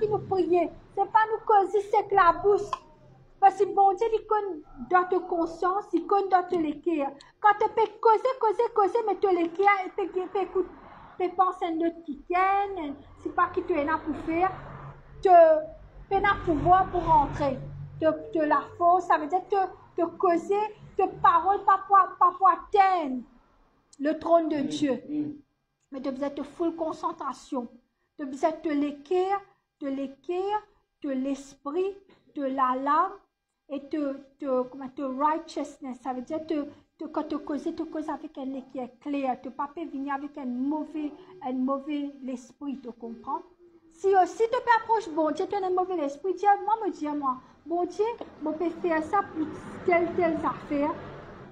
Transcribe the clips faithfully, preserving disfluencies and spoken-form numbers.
ki nou priye, se pa nou koze sek labous. Parski Bondie, li konn dan to konsians, li konn dan to leker. Kan to pe koze, koze, koze, me to leker pe, pe ekout, pe pans enn lot kikenn, enn, sipa ki to ena pou fer, to pena pouvwar pou rantre. To, to lafors, savedir to, to koze, to parol pa pou, pa pou atenn le tronn de Dieu. Me to bizin to full konsantrasion. To bizin to leker, to leker, to lespri, to lalam, e to, to, kouma, to righteousness, savedir to, to, kan to koze, to koz avek enn leker kler, to pa pe vini avek enn move, enn move lespri, to konpran? Si osi to pe apros Bondie, to ena enn move lespri, dir mwa, mo dir mwa, Bondie, mo pe fer sa pou tel, tel zafer.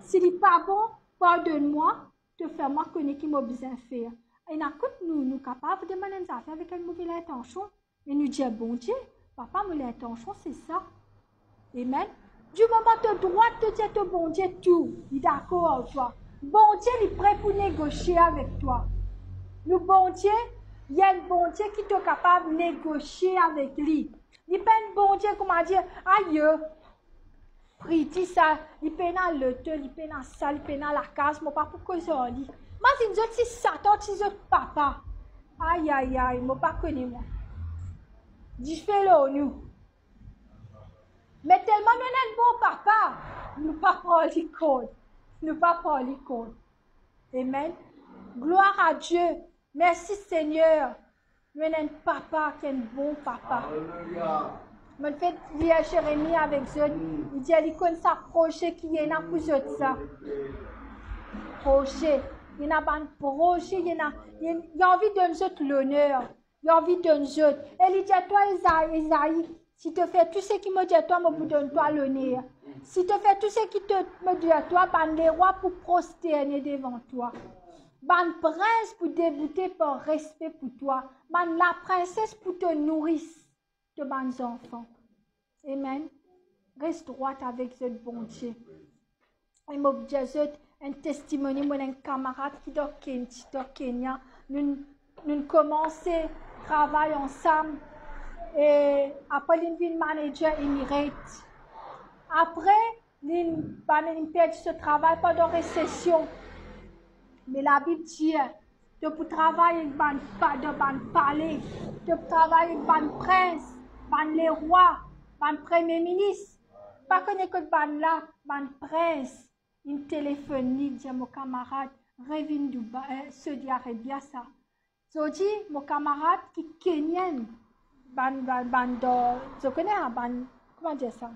Si li pa bon, pardonn mwa, to fer mwa kone ki mo bizin fer. Ena kot nou, nou kapav demann enn zafer avek enn move lintansion, me nou dir Bondie, Papa, mo lintansion se sa. Amen. Dimoman to drwat, to dir to Bondie tou, li dakor ar twa. Bondie, li pre pou negosie avek twa. Nou Bondie, li enn Bondie ki to kapav negosie avek li. Li pa enn Bondie, kouma dir, ayo, Priti sa, li pena loto, li pena sa, li pena lakaz, mo pa pou koz ar li. Imazinn zot si Satan ti zot papa. Ayayay, mo pa kone mwa. Dife lor nou. Me telman nou ena enn bon papa, nou pa pran li kont. Nou pa pran li kont. Amen. Gloire à Dieu. Mersi, Segner. Nou ena enn papa ki enn bon papa. Aleluya. Mo finn lir Zeremi avek zot. Mm. Li dir li konn sa proze ki li ena pou zot sa. Proze. Li ena bann proze, li ena, li, li anvi donn zot loner. Li anvi donn zot. E li dir twa, Ezai, Ezai, si to fer tou seki mo dir twa, mo pou donn twa loner. Si to fer tou seki to, mo dir twa, bann lerwa pou prosterne devan twa. Bann prins pou deboute par respe pou twa. Bann laprinses pou to nouris to bann zanfan. Amen. Res drwat avek zot Bondie. E mo dir zot enn testimoni, mo ena enn kamarad ki dan Ken-, ti dan Kenya. Nou, nou koumans travay ansam. E apre, li vinn manager Emirates. Apre, li, bann, li perdi so travay pandan resesion. Me Labib dir, to pou travay ek bann pa-, dan bann pale, to pou travay ek bann prins, bann lerwa, bann premie minis. Pa kone kot bann la, bann prins, inn telefonn li, dir mo kamarad, revinn Dubai, eh, Saudi Arabia sa. Zordi, mo kamarad ki Kenyan, bann, bann, bann dan, zot kone, ah, bann, kouma dir sa?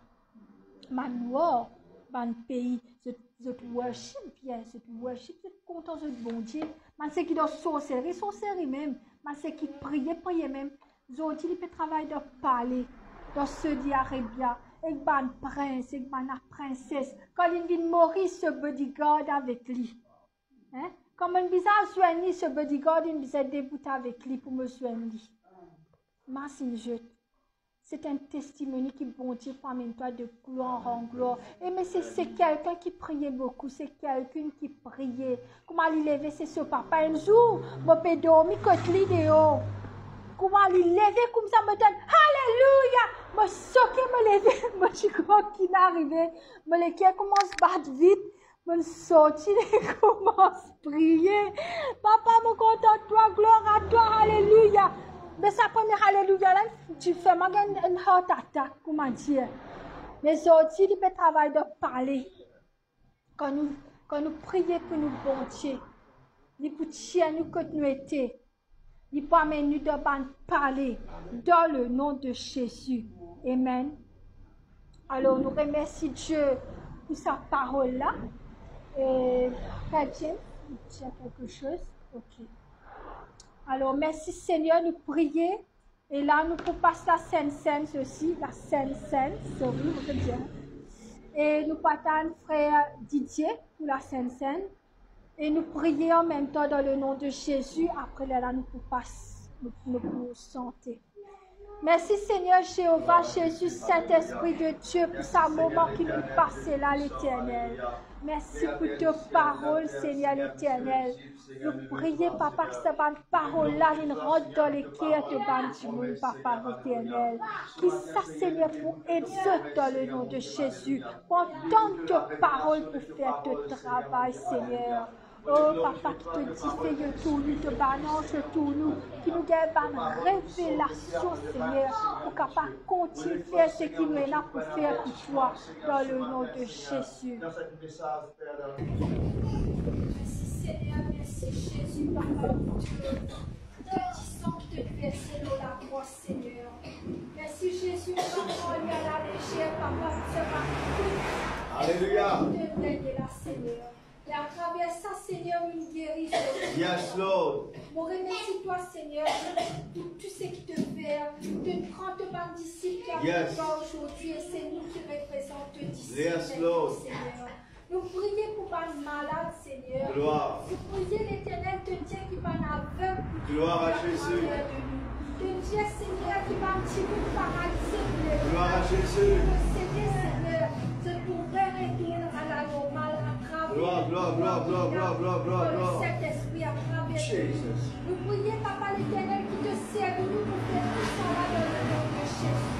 Bann nwar, bann pei, zot, zot worship bien, zot worship, zot kontan zot Bondie. Bann seki dan sorseri, sorseri mem. Bann seki priye, priye mem. Zordi, li pe travay dan pale, dan Saudi Arabia, ek bann prins, ek bann laprinses. Kan li vinn Moris, so bodyguard avek li. Hein? Kan mo'nn bizin al zwenn li, so bodyguard inn bizin debout avek li pou mo zwenn li. Imazinn zot. Se enn testimoni ki Bondie pou amenn twa de gloire en gloire. E me se, se kelkenn ki priye boukou, se kelkenn ki priye. Kouma li leve, se so papa. Enn zour, mo pe dormi kot li deor. Kouma li leve koumsa, mo tann, aleluya! Mo soke, mo leve, mo ti krwar ki inn arive. Mo leker koumans bat vit. Mo'nn sorti, li koumans priye. Papa, mo kontan twa, gloire à toi, aleluya. Me sa premie aleluya la, ti fer mwa gagn enn heart attack, kouma dir. Me zordi, li pe travay dan pale. Kan nou, kan nou priye pou nou Bondie, li pou tir nou kot nou ete. Li pou amenn nou dan bann pale, dan le nom de Jésus. Amen. Alor, nou remersi Die pou sa parol la. E, Frère James, ou ti dir quelque chose? Ok. Alor, mersi Segner, nou priye. E la, nou pou pas la Sint Senn osi, la Sint Senn, sorry, mo pe dir. E nou pou atann Frère Didier pou la Sint Senn. E nou priye anmemtan dan le nom de Jésus, apre lerla nou pou pas, nou, nou pou sante. Mersi Segner Jehovah, Jésus, Saint-Esprit de Dieu, pou sa moman ki nou pase la, Leternel. Mersi pou to parol, Segner Leternel. Nou priye, Papa, ki sa bann parol la, li rant dan leker to bann dimoun, Papa Leternel. Ki sa, Segner, pou ed zot dan le nom de Jésus, pou antann to parol, pou fer to travay, Segner. O Papa, ki to dife tourn to bann anz tourn, ki nou gagn bann revelasion, Segner, pou kapav kontign fer seki nou ena pou fer pou twa, dan le nom de Jésus. Mersi, Segner, mersi, Zezi, Papa, pou to, to disan ki to verse lor lakrwa, Segner. Mersi, Zezi, pa pran li a la lezer, Papa, pou sa bann kout. Aleluya. Ki to donn la, Segner. E atraver sa, Segner, nou geri, Segner. Yes, Lord. Mo remersi twa, Segner, pou tou seki to fer. To pran to bann disip ki avek twa azordi, e se nou ki reprezant to disip, Segner. Yes, Lord. Nou priye pou bann malad, Segner. Gloire. Nou priye, Leternel, to dir ki bann aveg pou Gloire à Jésus. Atraver de nou. To dir, Segner, ki bann dimoun paralize pou Gloire à Jésus. Posede, Segner, zot pou retourn a la normal atraver Gloire, gloire, gloire, gloire, gloire, gloire, gloire, gloire. Sentespri atraver de nou. Jesus. Nou priye, Papa Leternel, ki to servi nou pou fer tou sa la dan le nom de Zezi.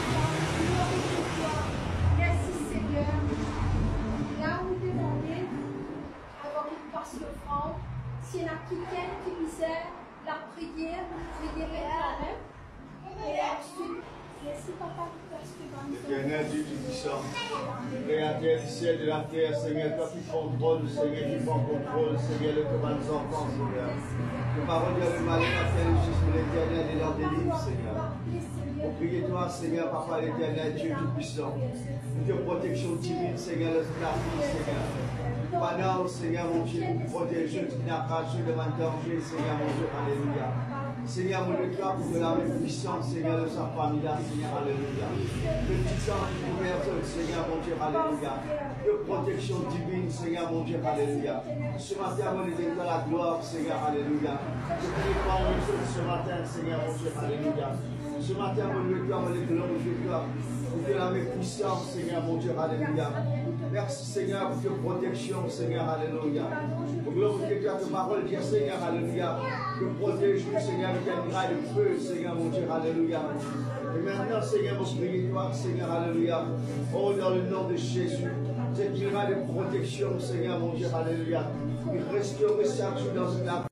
Papa, glori pou twa. Mersi, Segner. La, nou demande, avan ki nou pas lofrann, si ena kikenn ki bizin lapriyer, nou priye pou li kanmem. E answit, mersi, Papa, Leternel, Dieu Tout-Puissant, Créateur du ciel, de la terre, Seigneur, toi qui contrôles, Seigneur, qui prends contrôle, Seigneur, de tes bonnes enfants, Seigneur. To parol dir, le malin apel le Fils de l'Éternel et l'en délivre, Seigneur. Mo priye twa, Segner, Papa Leternel, Dieu Tout-Puissant, pou to proteksion divinn, Segner, lor zot lavi, Segner. Pandan, Segner, Bondie, pou protez zot, ki ena gras zot dan bann danze, Segner, Bondie, aleluya. Segner, mo lwe twa pou to lame pwisan, Segner, lor sa fami la, Segner, aleluya. Ki to disan ki kouver zot, Segner, Bondie, aleluya. Ki to proteksion divinn, Segner, Bondie, aleluya. Se matin, mo donn twa laglwar, Segner, aleluya. Ki to pran zot se matin, Segner, Bondie, aleluya. Se matin, mo lwe twa, mo glorifie twa. Pou to lame pwisan, Segner, Bondie, aleluya. Mersi, Segner, pou to proteksion, Segner, aleluya. Mo glorifie twa, to parol dir, Segner, aleluya, ki to protez nou, Segner, avek enn miray de fe, Segner, Bondie, aleluya. E aster, Segner, mo priye twa, Segner, aleluya. O, dan le nom de Zezi, set miray de proteksion, Segner, Bondie, aleluya, ki restore sak zour dan zot lavi.